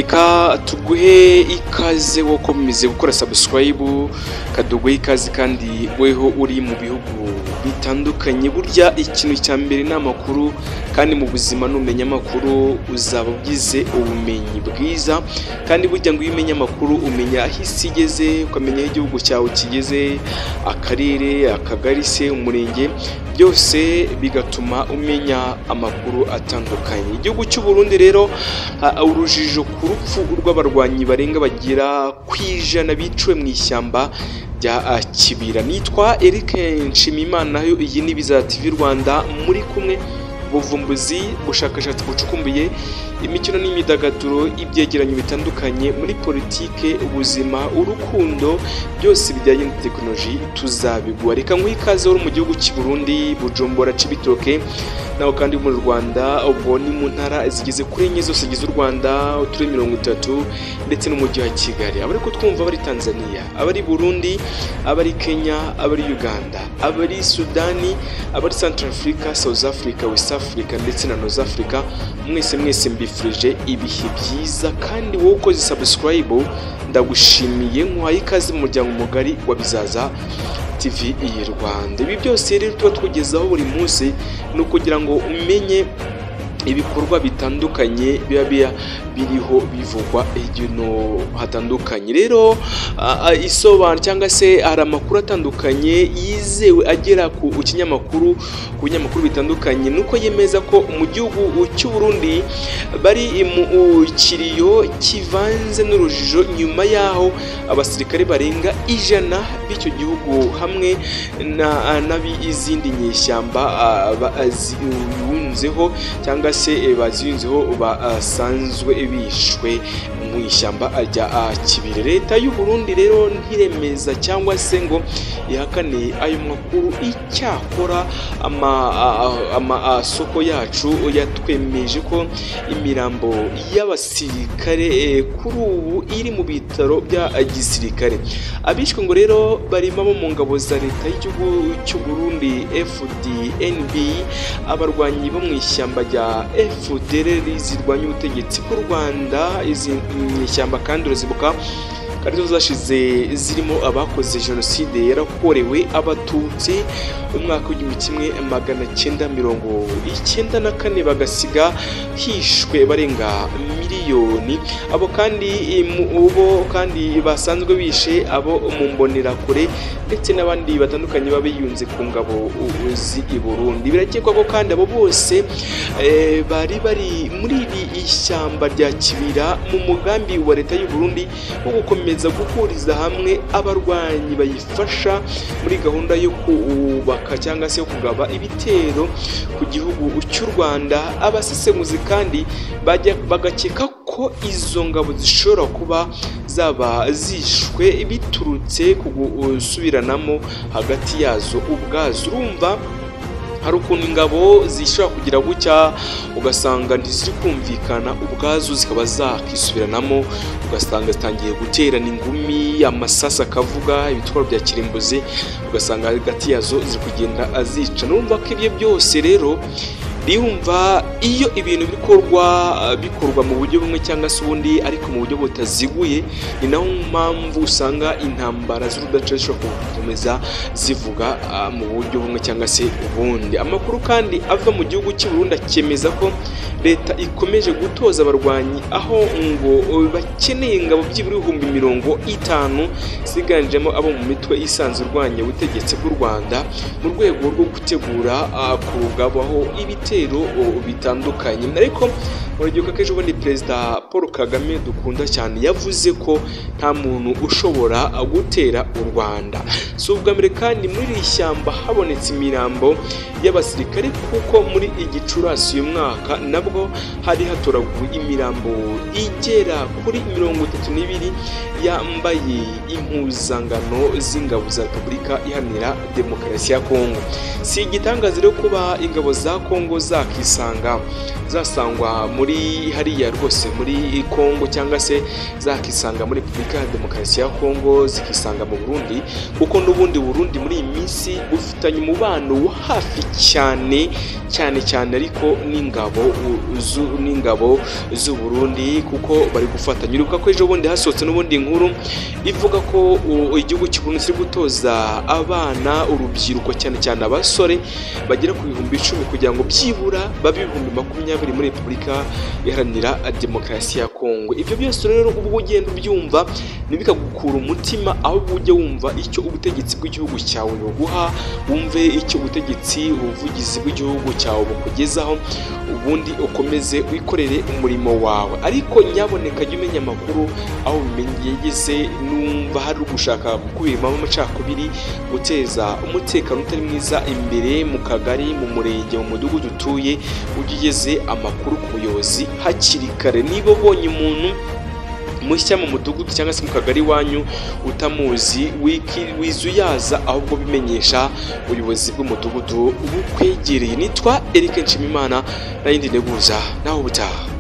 Reka tuguhe ikaze wo komeze gukora subscribe, kaduguhe ikaze kandi weho uri mu bihugu bitandukanye. Burya ikintu cya mbere ni amakuru, kandi mu buzima numenya amakuru uzaba ugize ubumenyi bwiza. Kandi burya ngo iyo umenya amakuru umenya aho isi igeze, ukamenya aho igihugu cyawe kigeze, akarere, akagari se, umurenge, byose bigatuma umenya amakuru atandukanye. Igihugu cy'u Burundi rero urujijo ku rupfu rw'abarwanyi barenga bagera ku 100 biciwe mu ishyamba rya Kibira. Nitwa Eric Nshimiyimana, iyi ni Bizaza TV Rwanda, muri kumwe ubuvumbuzi, ubushakashatsi bucukumbuye, imikino n'imyidagaduro, ibyegeranyo bitandukanye muri politike, ubuzima, urukundo, byose bijyanye na tekinoloji tuzabiguha. Reka nguhe ikaze uri mu gihugu cy'u Burundi, Bujumbura, Cibitoke, naho kandi mu Rwanda, ubwo ni mu ntara zigeze kuri enye zose zigize u Rwanda, uturere 30, ndetse n'umujyi wa Kigali. Abari kutwumva bari Tanzania, abari Burundi, abari Kenya, abari Uganda, abari Sudani, abari Central Africa, South Africa, West Africa ndetse na North Africa, mwese mwese mbifurije ibihe byiza. Kandi wowe ukoze subscribe ndagushimiye, nkuhaye ikaze mu muryango mugari wa Bizaza TV Rwanda. Ibi byose rero tuba tukugezaho buri munsi ni ukugira ngo umenye ibikorwa bitandukanye biba biriho bivugwa hirya no hatandukanye. Rero isobanura cyangwa se hari amakuru atandukanye yizewe agera ku kinyamakuru, ku binyamakuru bitandukanye, nuko yemeza ko mu gihugu cy'u Burundi bari mu kiriyo kivanze n'urujijo nyuma yaho abasirikare barenga 100 b'icyo gihugu hamwe n'ab'izindi nyeshyamba baziyunzeho cyangwa se baziyunzeho basanzwe bishwe mu ishyamba rya Kibira. Leta y'u Burundi rero ntiremeza cyangwa se ngo ihakane ayo makuru. Icyakora amasoko yacu yatwemeje ko imirambo y'abasirikare kuri ubu iri mu bitaro bya gisirikare. Abishwe ngo rero barimo abo mu ngabo za leta y'igihugu cy'u Burundi FDNB, abarwanyi bo mu ishyamba rya FDLR zirwanya ubutegetsi bw'u Rwanda. Izi nyeshyamba kandi urazibuka kandi zashize zirimo abakoze jenoside yarakorewe abatutsi umwaka w'1994, bagasiga hishwe barenga miliyoni. Abo kandi bo kandi basanzwe bishe abo mu mbonerakure ndetse n'abandi batandukanye babiyunze ku ngabo z'i Burundi. Birakekwa ko kandi abo bose bari bari muri iri ishyamba rya Kibira mu mugambi wa leta y'u Burundi wo gukomeza guhuriza hamwe abarwanyi bayifasha muri gahunda yo kubaka cyangwa se yo kugaba ibitero ku gihugu cy'u Rwanda. Abasesenguzi kandi bagakeka ko izo ngabo zishobora kuba zaba zishwe biturutse ku gusubiranamo hagati yazo ubwazo. Urumva hari ukuntu ingabo zishobora kugira gutya ugasanga ntiziri kumvikana ubwazo, zikaba zakisubiranamo, ugasanga zitangiye guterana ingumi, amasasa akavuga, ibitwaro bya kirimbuzi, ugasanga hagati yazo ziri kugenda azica. Numva ko ibyo byose rero rihumva iyo ibintu bikorwa mu buryo bumwe cyangwa se ubundi, ariko mu buryo butaziguye, ni naho mpamvu usanga intambara z'urudaca zishobora gukomeza zivuga mu buryo bumwe cyangwa se ubundi. Amakuru kandi ava mu gihugu cy'u Burundi akemeza ko leta ikomeje gutoza abarwanyi, aho ngo bakeneye ingabo byibura 50,000 ziganjemo abo mu mitwe isanzwe irwanya ubutegetsi bw'u Rwanda, mu rwego rwo gutegura kurugabaho ibitero bitandukanye. Ariko muragiye ko ejo bundi Perezida Paul Kagame dukunda cyane yavuze ko nta muntu ushobora gutera u Rwanda. Si ubwa mbere kandi muri iri shyamba habonetse imirambo y'abasirikare, kuko muri Gicurasi uyu mwaka nabwo hari hatoraguwe imirambo igera kuri 32 yambaye impuzangano z'ingabo za Repubulika Iharanira Demokarasi ya Kongo. Si igitangaza rero kuba ingabo za Kongo zakisanga zasangwa muri muri hariya rwose muri Kongo, cyangwa se zakisanga muri Repubulika ya Demokarasi ya Kongo, zikisanga mu Burundi, kuko n'ubundi Burundi muri iyi minsi bufitanye umubano wa hafi cyane cyane cyane ariko n'ingabo z'u Burundi, kuko bari gufatanya. Uribuka ko ejo bundi hasohotse n'ubundi inkuru ivuga ko igihugu cy'u Burundi kiri gutoza abana, urubyiruko, cyane cyane abasore bagera ku 10,000 kugira ngo byibura babe 20,000 muri Repubulika Iharanira Demokarasi ya Kongo. Ibyo byose rero ubwo ugenda ubyumva ntibikagukura umutima, ahubwo ujye wumva icyo ubutegetsi bw'igihugu cyawe buguha, wumve icyo ubutegetsi, ubuvugizi bw'igihugu cyawe bukugezaho, ubundi ukomeze wikorere umurimo wawe. Ariko nyaboneka jya umenya amakuru aho bigeze, numva hari ugushaka gukubiramo amacakubiri, guteza umutekano utari mwiza imbere mu kagari, mu murenge, mu mudugudu utuye, ujye ugeze amakuru ku buyobozi hakiri kare. Niba ubonye umuntu mushya mu mudugudu cyangwa se mu kagari wanyu utamuzi, wizuyaza, ahubwo bimenyesha ubuyobozi bw'umudugudu bukwegereye. Nitwa Eric Nshimimana, nayindi nteguza, naho ubutaha.